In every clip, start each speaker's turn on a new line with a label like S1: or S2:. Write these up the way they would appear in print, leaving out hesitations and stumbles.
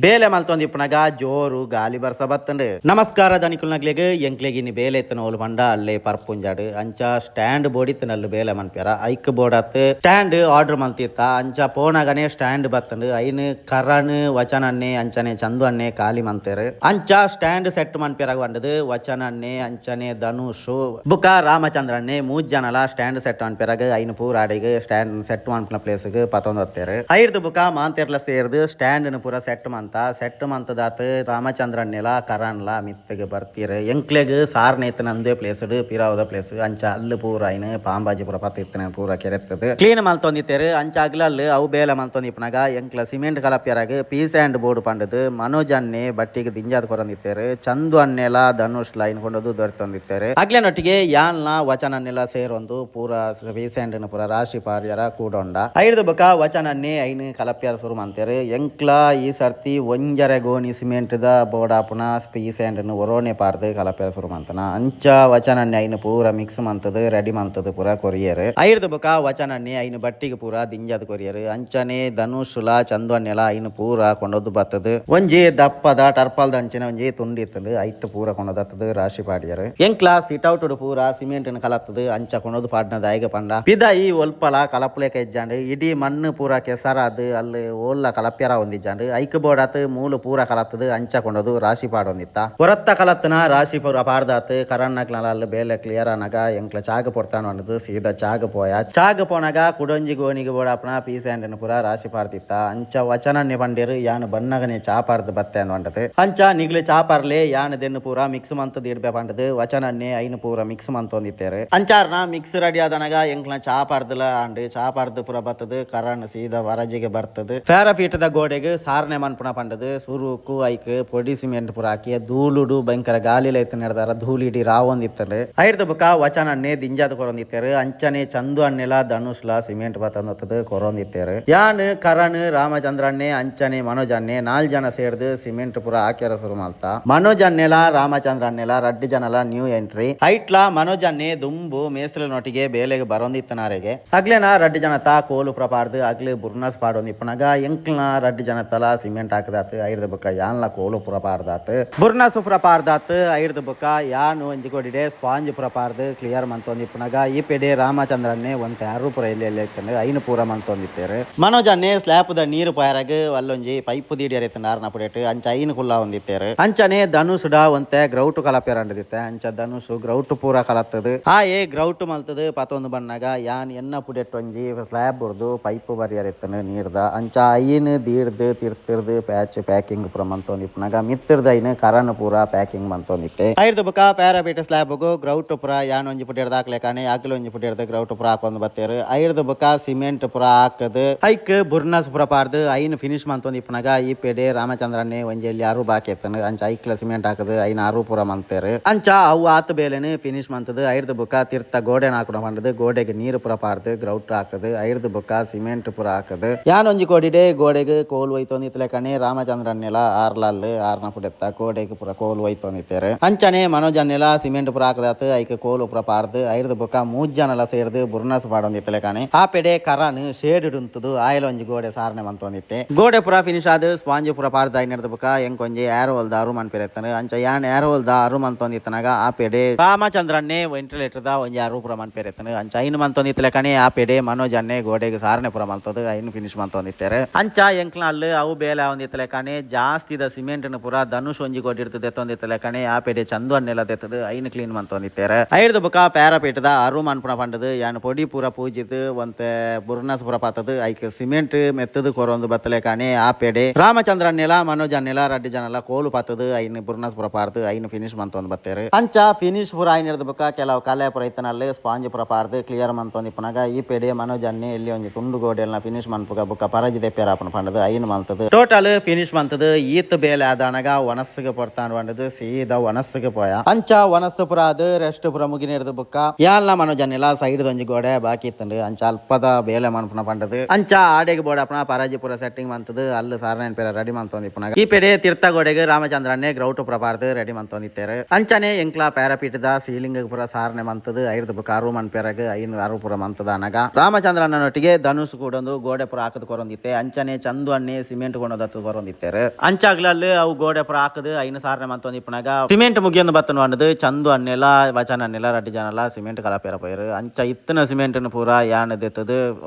S1: ಬೇಲೆ ಮಲ್ತೊಂದಿಪ್ಪುನಗ ಜೋರು ಗಾಲಿ ಬರ್ಸ ಬತ್ತಂಡು. ನಮಸ್ಕಾರ ದನಿಕುಲ್ನಗ್ಲೆಗ್ ಎಂಕ್ಲೆಗ್ ಇನಿ ಬೇಲೆ ಇತ್ತನ ಓಲು ಪಂಡ ಅಲ್ಲೇ ಪರ್ಪುಂಜಾಡು. ಅಂಚ ಸ್ಟ್ಯಾಂಡ್ ಬೋಡಿತ್ತನಲ್ಲಿ ಬೇಲೆ ಮನ್ಪ್ಯಾರ ಐಕ್ ಬೋಡತ್ ಸ್ಟ್ಯಾಂಡ್ ಆರ್ಡರ್ ಮಲ್ತಿತ್ತ. ಅಂಚ ಪೋನಗನೆ ಸ್ಟ್ಯಾಂಡ್ ಬತ್ತಂಡು. ಐನ್ ಕರಣ್ ವಚನನ್ನೇ ಅಂಚನೆ ಚಂದು ಅನ್ನೆ ಖಾಲಿ ಮಂತೇರು. ಅಂಚ ಸ್ಟ್ಯಾಂಡ್ ಸೆಟ್ ಮನ್ಪ್ಯಾರ ಬಂಡದು ವಚನನ್ನೇ ಅಂಚನೆ ಧನುಷು ಬುಕ ರಾಮಚಂದ್ರನ್ನೇ ಮೂಜ್ ಜನಲ ಸ್ಟ್ಯಾಂಡ್ ಸೆಟ್ ಮನ್ಪ್ಯಾರಗ್ ಐನ್ ಪೂರಾಡಿಗ್ ಸ್ಟ್ಯಾಂಡ್ ಸೆಟ್ ಮನ್ಪುನ ಪ್ಲೇಸ್ಗ್ ಪತೊಂದು ಹೊತ್ತೇರು. ಐರ್ದು ಬುಕ ಮಾಂತೆರ್ಲ ಸೇರ್ದು ಸ್ಟ್ಯಾಂಡ್ ನು ಪೂರ ಸೆಟ್ ಮಂತ. ಸೆಟ್ ಮಂತದಾತ್ ರಾಮಚಂದ್ರನ್ನೆಲ ಕರಣ್ಲ ಮಿತ್ತಗ್ ಬರ್ತೀರ್. ಎಂಕ್ಲೆಗ್ ಸಾರ್ನೆ ಇತ್ತಿನ ಅಂದೇ ಪ್ಲೇಸ್ ಪಿರಾವುದ ಪ್ಲೇಸ್. ಅಂಚ ಅಲ್ಲು ಪೂರ ಐನ್ ಪಾಂಬಾಜಿ ಪೂರ ಪತ್ತ ಇತ್ತಿನ ಪೂರ ಕೆರೆತ್ತದು ಕ್ಲೀನ್ ಮಲ್ತೊಂದಿತ್ತೇರು. ಅಂಚ ಅಗ್ಲಲ್ಲು ಅವು ಬೇಲೆ ಮಲ್ತೊಂದಿಪ್ಪುನಗ ಎಂಕ್ಲ ಸಿಮೆಂಟ್ ಕಲಪ್ಯರಾಗ್ piece and board ಪಂಡದು ಮನೋಜ್ ಅನ್ನೆ ಬಟ್ಟಿಗೆ ದಿಂಜಾದ್ ಕೊರೊಂದಿತ್ತೇರು. ಚಂದು ಅನ್ನೆಲ ಧನುಷ್ ಲೈನ್ ಕೊಂಡದು ದೊರೆತೊಂದಿತ್ತೇರು. ಅಗ್ಲೆನೊಟ್ಟಿಗೆ ಯಾನ್ಲ ವಚನನ್ನೆಲ ಸೇರೊಂದು ಪೂರ ಪೀಸ್ ಆ್ಯಂಡ್ ಪೂರ ರಾಶಿ ಪಾರ್ಯರ ಕೂಡೊಂಡ. ಐರ್ದು ಬೊಕ ವಚನನ್ನೇ ಐನ್ ಕಲಪ್ಯರ ಸುರು ಮಂತೇರು. ಎಂಕ್ಲ ಈ ಸರ್ತಿ ಒಂಜರೆ ಗೋಣಿ ಸಿಮೆಂಟ್ ದ ಬೋಡಾಪುನ ಪೀಸ್ ಆ್ಯಂಡ್ ಒರೋನೆ ಪಾರ್ದು ಕಲಪ್ಯರ ಸುರು ಮಂತನ. ಅಂಚ ವಚನನ್ನೇ ಐನ್ ಪೂರ ಮಿಕ್ಸ್ ಮಂತದು ರೆಡಿ ಮಂತದು ಪೂರ ಕೊರಿಯರು. ಐರ್ದು ಬೊಕ ವಚನನ್ನೇ ಐನ್ ಬಟ್ಟಿಗೆ ಪೂರ ದಿಂಜಾದ್ ಕೊರಿಯರು. ಅಂಚನೆ ಧನುಷುಲ ಚಂದು ಅನ್ನೆಲ ಐನ್ ಪೂರ ಕೊಂಡೊಂದು ಬತ್ತದು ಒಂಜಿ ದಪ್ಪದ ಟರ್ಪಲ್ದ ಅಂಚಿನ ಒಂಜಿ ತುಂಡಿ ಇತ್ತುಂಡು. ಐಟ್ ಪೂರ ಕೊಂಡೊದತ್ತದು ರಾಶಿ ಪಾಡಿಯರು. ಎಂಕ್ಲ ಸಿಟ್ ಔಟ್ ಪೂರ ಸಿಮೆಂಟ್ ಕಲತ್ತದು ಅಂಚ ಕೊಂಡೊಂದು ಪಾಡ್ನ ದಾಯಿಗ ಪಂಡ ಪಿದಾಯಿ ಒಲ್ಪಲ ಕಲಪುಲೇಕ ಇಜ್ಜಾಂಡ್. ಇಡೀ ಮಣ್ಣು ಪೂರ ಕೆಸರಾದ್ ಅಲ್ಲಿ ಓಲ್ಲ ಕಲಪ್ಯರ ಒಂದಿಜ್ಜಾಂಡ್. ಐಕ್ ಬೋಡಾತ್ ಮೂಲು ಪೂರ ಕಲತ್ತದು ಅಂಚ ಕೊಂಡೊದು ರಾಶಿ ಪಾಡೊಂದಿತ್ತ. ಹೊರತ್ತ ಕಲತ್ತನ ರಾಶಿ ಪೂರ ಪಾಡ್ದಾತ್ ಕರಣ್ಣಕ್ಲ ಅಲ್ಲಿ ಬೇಲೆ ಕ್ಲಿಯರ್ ಆನಗ ಎಂಕ್ಲ ಚಾಗ ಪೊರ್ತಾನ వండదు ಸೀದಾ ಚಾಗ ಪೋಯ. ಚಾಗ ಪೋನಗ ಕುಡೊಂಜಿ ಗೋಣಿಗೆ ಬೋಡಾಪುನ ಪೀಸ್ ಆ್ಯಂಡ್ ಪೂರ ರಾಶಿ ಪಾಡ್ದಿತ್ತ. ಅಂಚ ವಚನನ್ನೇ ಪಂಡೇರು ಯಾನ್ ಬನ್ನಗನೆ ಚಾ ಪಾರ್ದು ಬತ್ತೆ ಅಂದ್. ಅಂಚ ನಿಗ್ಲು ಚಾ ಪಾರ್ಲೆ, ಯಾನ್ ದೆನ್ನು ಪೂರ ಮಿಕ್ಸ್ ಮಂತದ್ ಇಡ್ಬೆ ಪಂಡದು ವಚನನ್ನೇ ಐನ್ ಪೂರ ಮಿಕ್ಸ್ ಮಂತೊಂದಿತ್ತೇರು. ಅಂಚಾರ್ನ ಮಿಕ್ಸ್ ರೆಡಿ ಆದನಗ ಎಂಕ್ಲ ಚಾ ಪಾರ್ದಲ ಅಂಡ್. ಚಾ ಪಾರ್ದು ಪೂರ ಬತ್ತದು ಕರಣ್ ಸೀದಾ ವರಜಿಗೆ ಬರ್ತದು ಪ್ಯಾರಾಫೀಟದ ಗೋಡೆಗ್ ಸಾರ್ನೆ ಮನ್ಪುನ ಪಂಡದು ಸುರುಕು ಐಕ್ ಪೊಡಿ ಸಿಮೆಂಟ್ ಪೂರ ಹಾಕಿ. ಧೂಳುಡು ಭಯಂಕರ ಗಾಲಿಲ ಇತ್ತು ನೆಡ್ದಾರ ಧೂಳಿಡಿ ರಾವೊಂದಿತ್ತಂಡು. ಐರ್ದ ಬುಕ ವಚನನ್ನೇ ದಿಂಜಾದ್ ಕೊರೊಂದಿತ್ತೇರು. ಅಂಚನೆ ಚಂದು ಅನ್ನೆಲ ಧನುಷ್ಲ ಸಿಮೆಂಟ್ ಬತ್ತೊಂದತ್ತದು ಕೊರೊಂದಿತ್ತೇರು. ಯಾನ್ ಕರಣ್ ರಾಮಚಂದ್ರನ್ನೇ ಅಂಚನೆ ಮನೋಜ್ ಅನ್ನೆ ನಾಲ್ ಜನ ಸೇರ್ದು ಸಿಮೆಂಟ್ ಪೂರ ಹಾಕ್ಯಾರ ಶುರು ಮಲ್ತ. ಮನೋಜ್ ಅನ್ನೆಲ ರಾಮಚಂದ್ರ ಅನ್ನೆಲ ರಡ್ಡು ಜನಲ ನ್ಯೂ ಎಂಟ್ರಿ. ಐಟ್ಲ ಮನೋಜ್ ಅನ್ನೆ ದುಂಬು ಮೇಸ್ತ್ರಿನೊಟ್ಟಿಗೆ ಬೇಲೆಗೆ ಬರೊಂದಿತ್ತನಾರೆಗೆ. ಅಗ್ಲೆನ ರಡ್ಡು ಜನ ತಾ ಕೋಲು ಪೂರ ಪಾಡ್ದು ಅಗ್ಲು ಬುರ್ನಸ್ ಪಾಡೊಂದಿಪ್ಪುನಗ ಎಂಕ್ಲ್ನ ರಡ್ಡು ಜನ ತಲ ಸಿಮೆಂಟ್ ಹಾಕದಾತ್. ಐರ್ದ ಬೊಕ್ಕ ಯಾನ್ಲ ಕೋಲು ಪೂರ ಪಾಡ್ದಾತ್, ಬುರ್ನಸ್ ಪೂರ ಪಾಡ್ದಾತ್. ಐರ್ದ ಬೊಕ್ಕ ಯಾನ್ ಒಂಜಿ ಕೊಡಿಡೆ ಸ್ಪಾಂಜ್ ಪೂರ ಪಾಡ್ದು ಕ್ಲಿಯರ್ ಮಂತೊಂದಿಪ್ಪುನಗ ಈ ಪೆಡೆ ರಾಮಚಂದ್ರನ್ನೇ ಒಂತೆ ಅರು ಪೂರ ಎಲ್ಲಿ ಎಲ್ಲಿ ಇತ್ತಂಡು ಐನು ಪೂರ ಮಂತೊಂದಿತ್ತೇರು. ಮನೋಜ್ ಅನ್ನೆ ಸ್ಲ್ಯಾಪ್ ದ ನೀರು ಪೋಯರಗ್ ಅಲ್ಲೊಂಜಿ ಪೈಪ್ ದೀಡಿಯರ್ ಇತ್ತಂಡು ಆರ್ನ ಪುಡೆಟ್. ಅಂಚ ಐನು ಕುಲ್ಲ ಒಂದಿತ್ತೇರು. ಅಂಚನೆ ಧನುಷುಡ ಒಂತೆ ಗ್ರೌಟ್ ಕಲಪೆರಂಡದಿತ್ತೆ. ಅಂಚ ಧನುಷು ಗ್ರೌಟ್ ಪೂರ ಕಲತ್ತದು. ಆಯೆ ಗ್ರೌಟ್ ಮಲ್ತದು ಪತೊಂದು ಬನ್ನಗ ಯಾನ್ ಎನ್ನ ಪುಡೆಟ್ ಒಂಜಿ ಸ್ಲ್ಯಾಬ್ ಬುರ್ದು ಪೈಪ್ ಬರಿಯರ್ ಇತ್ತಂಡು ನೀರ್ದ. ಅಂಚ ಐನು ದೀಡ್ದು ತಿರ್ತಿರ್ದು ಪ್ಯಾಚ್ ಪ್ಯಾಕಿಂಗ್ ಪೂರ ಮಂತೊಂದಿಪ್ಪುನಗ ಮಿತ್ತಿರ್ದ ಐನು ಕರನ್ ಪೂರ ಪ್ಯಾಕಿಂಗ್ ಮಂತೊಂದಿತ್ತೆ. ಐರ್ದ ಬೊಕ್ಕ ಪ್ಯಾರಾಪೀಟ್ ಸ್ಲ್ಯಾಬ್ಗು ಗ್ರೌಟ್ ಪೂರ ಯಾನ್ ಒಂಜಿ ಪುಟಿರ್ದ ಹಾಕ್ಲೆಕಾನೆ ಅಗ್ಲು ಒಂಜಿ ಪುಟಿರ್ದ ಗ್ರೌಟ್ ಪೂರ ಹಾಕೊಂದು ಬತ್ತೇರು. ಐರ್ದ ಬೊಕ್ಕ ಸಿಮೆಂಟ್ ಪೂರ ಹಾಕದು ಐಕ್ ಬುರ್ನಸ್ ಪೂರ ಪಾರ್ದು ಐನ್ ಫಿನಿಶ್ ಮಂತೊಂದಿಪ್ಪುನಗ ಈ ಪೆಡೆ ರಾಮಚಂದ್ರನ್ನೇ ಒಂಜಿ ಎಲ್ಲಿ ಅರು ಬಾಕಿ ಎತ್ತನು. ಅಂಚ ಐಕ್ಲ ಸಿಮೆಂಟ್ ಹಾಕದು ಐನ ಅರು ಪೂರ ಮಂತೇರು. ಅಂಚ ಅವು ಆತ ಬೇಲೆನು ಫಿನಿಶ್ ಮಂತದು. ಐರ್ದ ಬೊಕ್ಕ ತಿರ್ತ ಗೋಡೆ ಹಾಕುನ ಪಂಡದು ಗೋಡೆಗೆ ನೀರು ಪೂರ ಪಾರ್ದು ಗ್ರೌಟ್ ಹಾಕದು. ಐರ್ದ ಬೊಕ್ಕ ಸಿಮೆಂಟ್ ಪೂರ ಹಾಕದು ಯಾನ್ ಒಂಜಿ ಕೋಡಿಡೆ ಗೋಡೆಗೆ ಕೋಲು ಒಯ್ತೊಂದಿತ್ತಲೆಕನೆ ರಾಮಚಂದ್ರನ್ನೆಲ ಆರ್ಲಲ್ಲು ಆರ್ನ ಪುಡೆತ್ತ ಗೋಡೆಗೆ ಪೂರ ಕೋಲು ಒಯ್ತೊಂದಿತ್ತೇರು. ಅಂಚನೆ ಮನೋಜ್ ಅನ್ನೆಲ ಸಿಮೆಂಟ್ ಪೂರ ಹಾಕದಾತ್ ಐಕ್ ಕೋಲು ಪೂರ ಪಾರ್ದು. ಐರ್ದ ಬೊಕ್ಕ ಮೂಜ್ ಜನಲ ಸೇರ್ದು ಬುರ್ನಸ್ ಪಾಡೊಂದಿತ್ತಲೆಕನೆ ಆ ಪೆಡೆ ಕರನ್ ಶೇಡ್ ಉಂತುದು ಆಯಲ ಒಂಜಿ ಗೋಡೆ ಸಾರಣೆ ಮಂತೊಂದಿತ್ತೆ. ಗೋಡೆ ಪೂರ ಫಿನಿಶ್ ಆದ್ ಸ್ಪಾಂಜ್ ಪೂರ ಪಾರ್ದು ಐನೆರ್ದ ಬೊಕ್ಕ ಎಂಕೊಂಜಿ ಏರೋಲ್ ದ ಅರು ಮನ್ಪಿರೆತ್ತನು. ಅಂಚ ಯಾನ್ ಏರೋಲ್ ದ ಅರು ಮಂತೊಂದಿತ್ತನಾಗ ಆ ಪೆಡೆ ರಾಮಚಂದ್ರನ್ನೇ ವೆಂಟಿಲೇಟರ್ ದ ಒಂಜಿ ಅರು ಪೂರ ಮನ್ಪಿರೆತ್ತನು. ಅಂಚ ಐನು ಮಂತೊಂದಿತ್ತಲೆಕನೆ ಆ ಪೆಡೆ ಮನೋಜ್ ಅನ್ನೆ ಗೋಡೆಗೆ ಸಾರಣೆ ಪೂರ ಮಂತೊಂದು ಐನು ಫಿನಿಶ್ ಮಂತೊಂದಿತ್ತಾರೆ. ಅಂಚ ಎಂಕ್ಲ ಅಲ್ಲು ಅವು ಬೇಲೆ ಆವೊಂದಿತ್ತಲೆಕನೆ ಜಾಸ್ತಿದ ಸಿಮೆಂಟ್ ಪೂರ ಧನುಷ್ ಒಂಜಿ ಗೋಡಿರ್ತು ದೆತ್ತೊಂದಿತ್ತಲೆಕನೆ ಆ ಪೆಡೆ ಚಂದು ಅನ್ನೆಲ್ಲ ದೆತ್ತದು ಐನು ಕ್ಲೀನ್ ಮಂತೊಂದಿತ್ತಾರೆ. ಐರ್ದ ಬೊಕ್ಕ ಪ್ಯಾರಾಪೀಟದ ಅರು ಮನ್ಪುನ ಪಂಡದು ಯಾನ್ ಪೊಡಿ ಪೂರ ಪೂಜಿದ್ ಒಂತೆ ಬುರ್ನಸ್ ಪೂರ ಪಾತದು ಐಕ್ ಸಿಮೆಂಟ್ ಮೆತ್ತದು ಕೊರೊಂದು ಬತ್ತಲೆಕಾನೆ ಆ ಪೆಡೆ ರಾಮಚಂದ್ರನ್ನೆಲ ಮನೋಜ್ ಅನ್ನೆಲ ರಡ್ಡು ಜನಲ ಕೋಲು ಪಾತದು ಐನು ಬುರ್ನಸ್ ಪೂರ ಪಾರ್ದು ಐನು ಫಿನಿಶ್ ಮಂತೊಂದು ಬತ್ತೇರು. ಅಂಚ ಫಿನಿಶ್ ಪೂರ ಐನಿರ್ದ ಬೊಕ್ಕ ಕೆಲವು ಕಲೆ ಪೂರ ಇತ್ತನಲ್ಲಿ ಸ್ಪಾಂಜ್ ಪೂರ ಪಾರ್ದು ಕ್ಲಿಯರ್ ಮಂತೊಂದಿಪ್ಪುನಗ ಈ ಪೆಡೆ ಮನೋಜ್ ಅನ್ನೆ ಎಲ್ಲಿ ಒಂಜಿ ತುಂಡು ಗೋಡೆಲ್ನ ಫಿನಿಶ್ ಮನ್ಪುಗ ಬೊಕ್ಕ ಪರಜಿ ದೆಪ್ಪೆರಾಪುನ ಪಂಡದು ಐನು ಮಲ್ತದು ಟೋಟಲ್ ಫಿನಿಶ್ ಮಂತದು. ಈತ್ ಬೇಲೆ ಆದಾನಗ ವನಸ್ಸುಗೆ ಪೊರ್ತಾನ್ ಪಂಡದು ಸೀದಾ ವನಸ್ಸುಗೆ ಪೋಯ. ಅಂಚ ವನಸ್ಸು ಪೂರ ಅದು ರೆಸ್ಟ್ ಪೂರ ಮುಗಿನಿರ್ದು ಬೊಕ್ಕ ಯಾನ್ಲ ಮನೋಜ್ ಅನ್ನೆಲ ಸೈಡ್ ಒಂಜಿ ಗೋಡೆ ಬಾಕಿ ಇತ್ತಂಡು. ಅಂಚ ಅಲ್ಪದ ಬೇಲೆ ಮನ್ಪುನ ಪಂಡದು ಅಂಚ ಆಡೆಗೆ ಬೋಡಪ್ಪನ ಪರಾಜಿ ಪೂರ ಸೆಟ್ಟಿಂಗ್ ಮಂತದು ಅಲ್ಲು ಸಾರನೆ ಪೇರ ರೆಡಿ ಮಂತೊಂದಿಪ್ಪುನಗ ಈ ಪೆಡೆ ತೀರ್ಥ ಗೋಡೆಗೆ ರಾಮಚಂದ್ರನ್ನೇ ಗ್ರೌಟ್ ಪೂರ ಪಾರ್ದು ರೆಡಿ ಮಂತೊಂದಿತ್ತೇರು. ಅಂಚನೆ ಎಂಕ್ಲ ಪ್ಯಾರಾಪೀಟದ ಸೀಲಿಂಗ್ ಪೂರ ಸಾರನೆ ಮಂತದು. ಐರ್ದ ಬೊಕ್ಕ ಅರು ಮನ್ಪೆರಗ್ ಐನು ಅರು ಪೂರ ಮಂತದ ಅನಗ ರಾಮಚಂದ್ರನೊಟ್ಟಿಗೆ ಧನುಷ್ ಕೂಡ ಒಂದು ಗೋಡೆ ಪೂರ ಹಾಕದು ಕೊರೊಂದಿತ್ತೆ. ಅಂಚನೆ ಚಂದು ಅನ್ನೆ ಸಿಮೆಂಟ್ ಕೊಂಡದತ್ತು. ಬರೊಂದಿತ್ತೆರ್. ಅಂಚಾಗ್ಲಲ್ ಅವು ಗೋಡೆ ಪೂರ ಹಾಕುದು ಐನ ಸಾರನೆ ಮಂತೊಂದು ಇಪ್ಪುನಗ ಸಿಮೆಂಟ್ ಮುಗಿಯೊಂದು ಬತ್ತನ ಪಂಡುದು ಚಂದು ಅನ್ನೆಲ ವಚನ ಅನ್ನೆಲ ರಡ್ಡ್ ಜನಲ ಸಿಮೆಂಟ್ ಕಲಪೆರ ಪೋಯೆರ್. ಅಂಚ ಇತ್ತಿನ ಸಿಮೆಂಟ್ ಪೂರ ಯಾನ್ ದೆತ್ತದು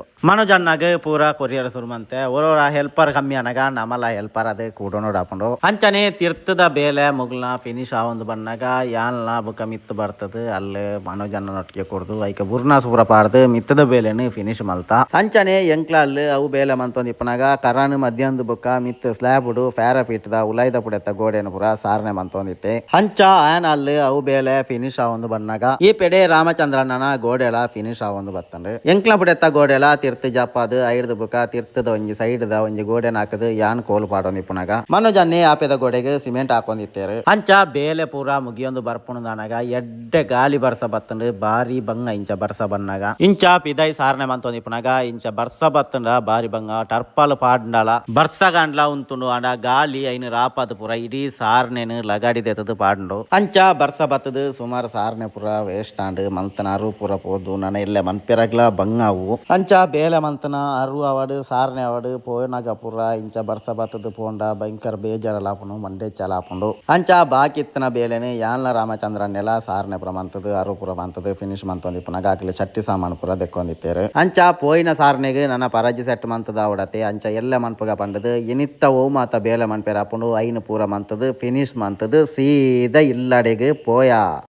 S1: ಮನೋಜ್ ಅಣ್ಣಗ್ ಪೂರ ಕೊರಿಯರ್ ಸುರು ಮಂತೆ. ಒರೋರ ಹೆಲ್ಪರ್ ಕಮ್ಮಿ ಅನಗ ನಮಲ ಹೆಲ್ಪರ್ ಅದು ಕೂಡೊನೊಡಾಪುಂಡು. ಅಂಚನೆ ತಿರ್ತದ ಬೇಲೆ ಮುಗ್ಲ್ನ ಫಿನಿಶ್ ಆವೊಂದು ಬನ್ನಗ ಯಾನ್ಲ ಬೊಕ ಮಿತ್ತ್ ಬರ್ತದ ಅಲ್ಲೆ ಮನೋಜ್ ಅಣ್ಣನೊಟ್ಟಿಗೆ ಕೊರ್ದು ಐಕ ಬುರ್ನಾಸ್ ಪೂರ ಪಾಡ್ದು ಮಿತ್ತದ ಬೇಲೆನ್ ಫಿನಿಶ್ ಮಲ್ತ. ಅಂಚನೆ ಎಂಕ್ಲ ಅಲ್ಲು ಅವು ಬೇಲೆ ಮಂತೊಂದು ಇಪ್ಪುನಗ ಕರಾನ್ ಮಧ್ಯಾಹ್ನದ ಬೊಕ್ಕ ಮಿತ್ತ್ ಸ್ಲ್ಯಾಬ್ ಡು ಪ್ಯಾರಾಪೀಟ್ ದ ಉಲಾಯಿದ ಪುಡೆತ ಗೋಡೆನ್ ಪೂರ ಸಾರನೆ ಮಂತೊಂದಿತ್ತೆ. ಅಂಚ ಆಯನ ಅಲ್ಲು ಅವು ಬೇಲೆ ಫಿನಿಶ್ ಆವೊಂದು ಬನ್ನಗ ಈ ಪೆಡೆ ರಾಮಚಂದ್ರಣ್ಣನ ಗೋಡೆಲ ಫಿನಿಶ್ ಆವೊಂದು ಬತ್ತಂಡು. ಎಂಕ್ಲ ಪುಡೆತ ಗೋಡೆಲ ತಿರ್ತ್ ಜಪ್ಪಾದ್ ಐಡ್ದ್ ಬೊಕ ತಿರ್ತದ ಒಂಜಿ ಸೈಡ್ ದ ಒಂಜಿ ಗೋಡೆನ್ ಹಾಕುದು ಯಾನ್ ಕೋಲು ಪಾಡೊಂದಿಪ್ಪುನಗ ಮನೋಜ್ ಅಣ್ಣೆ ಆಪೆದ ಗೋಡೆಗ್ ಸಿಮೆಂಟ್ ಹಾಕೊಂದಿತ್ತೆರ್. ಅಂಚ ಬೇಲೆ ಪೂರ ಮುಗಿಯೊಂದು ಬರ್ಪುಣದಾನಗ ಎಡ್ಡೆ ಗಾಳಿ ಬರ್ಸ ಬತ್ತಂಡು. ಬಾರಿ ಬಂಗ ಇಂಚ ಬರ್ಸ ಬನ್ನಗ ಇಂಚ ಪಿದೈ ಸಾರನೆ ಮಂತೊಂದಿಪ್ಪುನಗ ಇಂಚ ಬರ್ಸ ಬತ್ತಂಡ ಬಾರಿ ಬಂಗ ಟರ್ಪಾಲ್ ಪಾಡ್ಂಡಲ ಬರ್ಸಗಾಂಡ್ಲ ಉಂತುಂಡು. ಆಂಡ ಗಾಳಿ ಐನ್ ರಾಪದ್ ಪೂರ ಇಡೀ ಸಾರನೆನ್ ಲಗಾಡಿ ದೆತ್ತದು ಪಾಡ್ಂಡು. ಅಂಚ ಬರ್ಸ ಬತ್ತದು ಸುಮಾರು ಸಾರನೆ ಪೂರ ವೇಸ್ಟ್ ಆಂಡ್. ಮಂತನ ಅರು ಪೂರ ಪೋದು ನನ ಎಲ್ಲೆ ಮನ್ಪೆರಗ್ಲ ಬಂಗ ಅವು. ಅಂಚ ಬೇಲೆ ಮಂತನ ಅರು ಆವಡ್ ಸಾರನೆ ಆವಡ್ ಪೋನಾಗ ಪೂರ ಇಂಚ ಬರ್ಸ ಬತ್ತದು ಪೋಂಡ ಭಯಂಕರ ಬೇಜಾರಲ ಆಪುಂಡು, ಮಂಡೆಚ್ಚಲ ಆಪುಂಡು. ಅಂಚ ಬಾಕಿ ಇತ್ತಿನ ಬೇಲೆನ್ ಯಾನ್ಲ ರಾಮಚಂದ್ರನ್ನೆಲ ಸಾರನೆ ಪೂರ ಮಂತದು ಅರು ಪೂರ ಮಂತದು ಫಿನಿಶ್ ಮಂತೊಂದಿಪ್ಪುನಗ ಅಕ್ಲೆ ಚಟ್ಟಿ ಸಾಮಾನು ಪೂರ ದೆಕ್ಕೊಂದಿತ್ತೆರ್. ಅಂಚ ಪೋಯಿನ ಸಾರನೆಗ್ ನನ ಪರಜಿ ಸೆಟ್ ಮಂತದ ಆವಡತೆ ಅಂಚ ಎಲ್ಲೆ ಮನ್ಪುಗ ಪಂಡುದು ಇನಿತ್ತ ಓ ಮಾತ ಬೇಲೆ ಮನ್ಪೆರ ಆಪುಂಡು ಐನ್ ಪೂರ ಮಂತದು ಫಿನಿಶ್ ಮಂತದು ಸೀದಾ ಇಲ್ಲಡೆಗ್ ಪೋಯ.